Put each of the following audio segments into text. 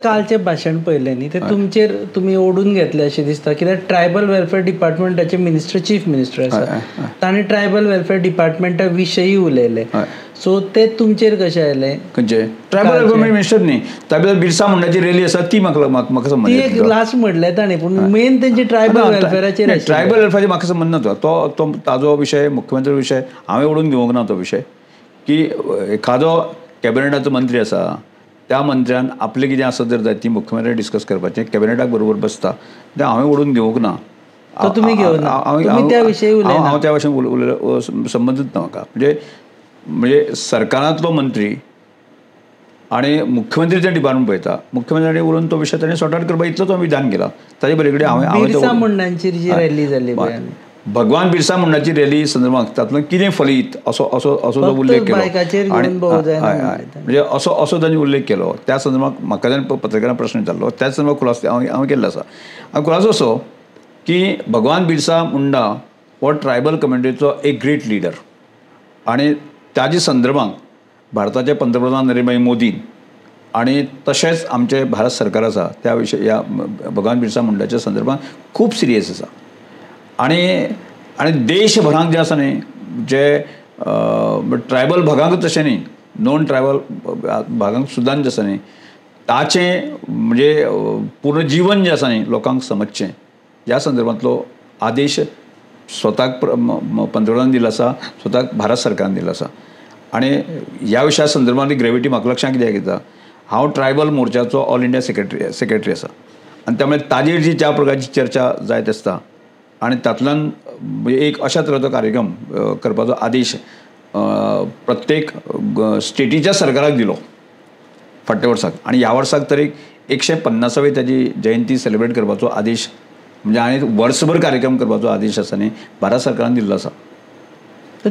कालचें भाशण पळयलें न्ही, ते तुमचेर तुमी ओडून घेतले अशें दिसता, कित्याक ट्रायबल वेलफेअर डिपार्टमेंटाचे मिनिस्टर, चीफ मिनिस्टर आसा, तांणी ट्रायबल वेलफेअर डिपार्टमेंटा विशयी उलयले. सो ते तुमचेर कशें आयले? खंयचे ट्रायबल वेलफेअर मिनिस्टर न्ही, ताबे बिरसा मुंडाची रॅली आसा ती म्हाका म्हाका संबंद, ती एक लास्ट म्हणलें ताणें, पूण मेन तेंची ट्रायबल वेलफेअराचेर, ट्रायबल वेलफेअराचेर म्हाका संबंद ना. तो तो ताजो विशय, मुख्यमंत्री विशय हांवें ओडून घेवंक ना तो विशय. की एखादो कॅबिनेटाचो मंत्री आसा, त्या मंत्र्यान आपलें कितें आसा जर जाय ती मुख्यमंत्र्यान डिस्कस करपाचें, कॅबिनेटाक बरोबर बसता, तें हांवें ओडून घेवंक ना. तुमी घेवना, त्या विशयी हांव त्या विशयी उलयलो संबंदच ना म्हाका. म्हणजे म्हणजे सरकारांतलो मंत्री आनी मुख्यमंत्री तें डिपार्टमेंट पळयता, मुख्यमंत्र्यांनी उलोवन तो विशय ताणें सॉर्ट आवट करपा इतलो तो विधान केला. ताजे बरे कडेन हांवें बिरसा मुंडांची जी रॅली जाली, भगवान बिरसा मुंडाची रॅली संदर्भात तातूंत कितें फलीत असो असो असो जो उल्लेख केलो, आणि म्हणजे असो असो तांणी उल्लेख केलो त्या संदर्भात म्हाका ताणें पत्रकारांक प्रश्न विचारलो, त्या संदर्भात खुलासो हांवें हांवें केल्लो आसा. आनी खुलासो असो की भगवान बिरसा मुंडा हो ट्रायबल कम्युनिटीचो एक ग्रेट लिडर, आनी ताजे संदर्भात भारताचे पंतप्रधान नरेंद्रभाई मोदीन आनी तशेंच आमचें भारत सरकार आसा त्या विशय ह्या भगवान बिरसा मुंडाच्या संदर्भात खूब सिरियस आसा. आनी आनी देशभरांत जे आसा न्ही, जे ट्रायबल भागांक तशें न्ही, नॉन ट्रायबल भागांक सुद्दां जे आसा न्ही, ताचें म्हणजे पूर्ण जीवन जें आसा न्ही लोकांक समजचें ह्या संदर्भांतलो आदेश स्वताक पंतप्रधान दिलो आसा, स्वताक भारत सरकारान दिलो आसा. आनी ह्या विशया संदर्भांतली ग्रेविटी म्हाका लक्षांत कित्याक येता, हांव ट्रायबल मोर्चाचो ऑल इंडिया सेक्रेटरी आसा, आनी त्यामुळे ताजेर जी ज्या प्रकारची चर्चा जायत आसता आनी तातूंतल्यान एक अशा तरेचो कार्यक्रम करपाचो आदेश प्रत्येक स्टेटीच्या सरकाराक दिलो फाटल्या वर्साक, आनी ह्या वर्साक तरी 150वी ताजी जयंती सेलिब्रेट करपाचो आदेश, म्हणजे आनी वर्सभर कार्यक्रम करपाचो आदेश आसा न्ही भारत सरकारान दिल्लो आसा.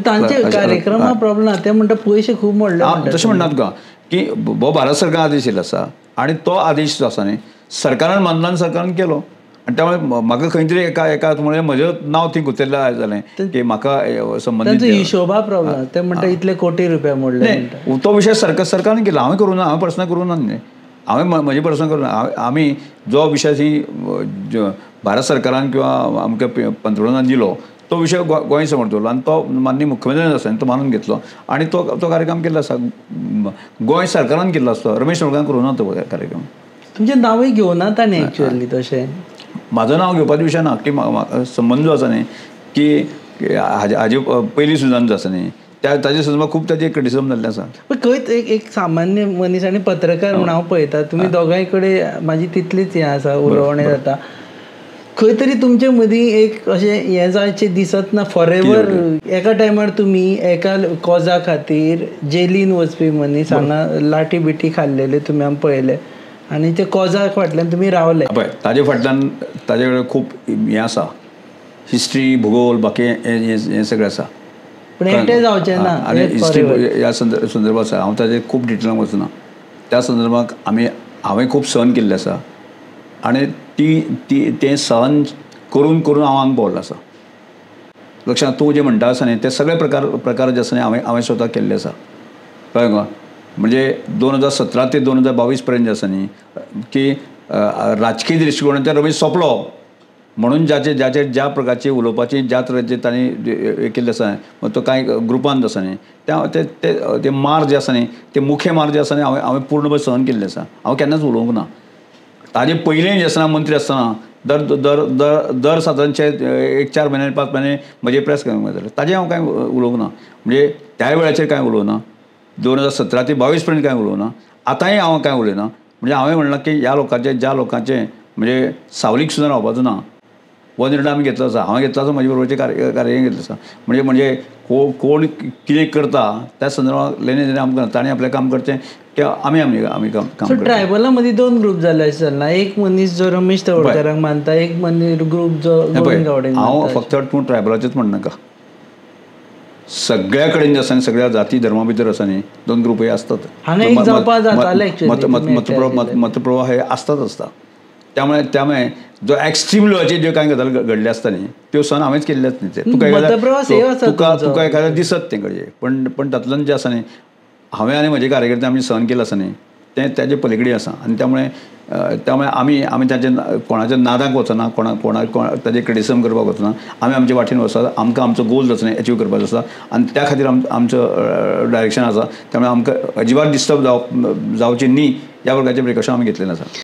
तांचे कार्यक्रमा प्रॉब्लेम ना, ते म्हणटा पयशे खूब मोडले, तशें म्हणना तुका की हो भारत सरकार आदेश दिल्लो आसा आनी तो आदेश जो आसा न्ही सरकारान मानला आनी सरकारान केलो. आनी त्यामुळे म्हाका खंय तरी एका एका म्हणजे म्हजें नांव थंय गुंतयल्लें जालें की म्हाका संबंदीत हिशोबा प्रॉब्लेम, ते म्हणटा इतले कोटी रुपया मोडले, तो विशय सरकार सरकारान केला, हांवें करूं ना, हांवें पर्सनल करूं ना न्ही, हांवें म्हजें पर्सनल करूं ना. आमी जो विशय थंय भारत सरकारान किंवा आमकां पंतप्रधानान दिलो तो विशय गोंय समोर दवरलो आनी तो माननीय मुख्यमंत्र्यान आसा तो मानून घेतलो आनी तो तो कार्यक्रम केल्लो आसा, गोंय सरकारान केल्लो आसता, रमेश तवडकार करूं ना तो कार्यक्रम. तुमचें नांवूय घेवना ताणें एक्चुअली, तशें म्हाजो नांव घेवपाचो विशय ना की संबंद जो आसा न्ही की हाजे पयलीं सुद्दां जो आसा न्ही त्या ताजे संदर्भात खूब ताजे क्रिटिसिजम जाल्लें आसा. पण खंयच एक एक सामान्य मनीस आनी पत्रकार म्हणून हांव पळयता, तुमी दोगांय कडेन म्हाजी तितलीच हें आसा, उलोवणें जाता, खंय तरी तुमचे मदीं एक अशें हें जायचें दिसत ना फॉर एवर. एका टायमार तुमी एका कॉजा खातीर जेलीन वचपी मनीस, हांगा लाठी बिटी खाल्लेले तुमी आमी पळयले, आनी ते कॉजा फाटल्यान तुमी रावले. पळय ताजे फाटल्यान ताजे कडेन खूब हें आसा, हिस्ट्री, भुगोल, बाकी हें सगळें आसा, पूण एकटें जावचें ना. आनी हिस्ट्री ह्या संदर्भात आसा, हांव ताजेर खूब डिटेलान वचना, त्या संदर्भात आमी हांवें खूब सहन केल्लें आसा आनी ती ती तें सहन करून करून हांव हांगा पावल्लो आसा. लक्षांत तूं जें म्हणटा आसा न्ही ते सगळे प्रकार प्रकार जे आसा न्ही हांवें हांवें स्वता केल्ले आसा, कळ्ळें गो. म्हणजे 2017 ते 2022 पर्यंत जे आसा न्ही की राजकीय दृश्टिकोणांतल्यान रमेश सोंपलो म्हणून जाचे जाचे ज्या प्रकारची उलोवपाची ज्या तरेचे तांणी केल्लें आसा, तो कांय ग्रुपान आसा न्ही त्या ते ते मार जे आसा न्ही ते मुख्य मार जे आसा न्ही हांवें हांवें पूर्णपणे सहन केल्ले आसा, हांव केन्नाच उलोवंक ना. ताजे पयलीं जे आसतना मंत्री आसतना दर दर दर दर सादारणचे एक 4 म्हयने 5 म्हयने म्हजे प्रेस जालें, ताजें हांव कांय उलोवंक ना, म्हणजे त्या वेळाचेर कांय उलोवना, 2017 ते 22 पर्यंत कांय उलोवना, आतांय हांव कांय उलयना. म्हणजे हांवें म्हणलां की ह्या लोकांचें ज्या लोकांचें म्हणजे सावलीक सुद्दां रावपाचो ना हो निर्णय आमी घेतलो आसा, हांवें घेतलो आसा, म्हजे बरोबरचे कार्य घेतले आसा. म्हणजे म्हणजे कोण कितें करता त्या संदर्भात लेणे देणें आमकां, ताणें आपलें काम करचें किंवा आमी आमी आमी काम काम. ट्रायबला मदीं 2 ग्रूप जाले अशें जालें ना, एक मनीस जो रमेश तवडकारांक मानता, एक मनीस ग्रूप जो गोविंद गावडेक. हांव फक्त तूं ट्रायबलाचेच म्हणनाका, सगळ्या कडेन जे आसा न्ही सगळ्या जाती धर्मा भितर आसा न्ही 2 ग्रूप हे आसतात, मतप्रवाह हे आसताच आसता. त्यामुळे त्यामुळे जो एक्स्ट्रीम लेवलाचेर ज्यो कांय गजाल घडले आसता न्ही त्यो सहन हांवेंच केल्ले न्ही ते. तुका तुका तुका एखादें दिसत तें घडये, पण पण तातूंतल्यान जें आसा न्ही हांवें आनी म्हजे कार्यकर्ते आमी सहन केलें आसा न्ही तें ताजे पलीकडे आसा आनी त्यामुळे त्यामुळे आमी आमी ताजे कोणाच्या नादाक वचना, कोणा कोणा ताजें क्रिटिसिजम करपाक वचना. आमी आमचे वाटेन वचता, आमकां आमचो गोल जाचो एचीव करपाचो आसा आनी त्या खातीर आमचो डायरेक्शन आसा. त्यामुळे आमकां अजिबात डिस्टर्ब जावची न्ही ह्या प्रकारचें प्रिकॉशन आमी घेतलेलें आसा.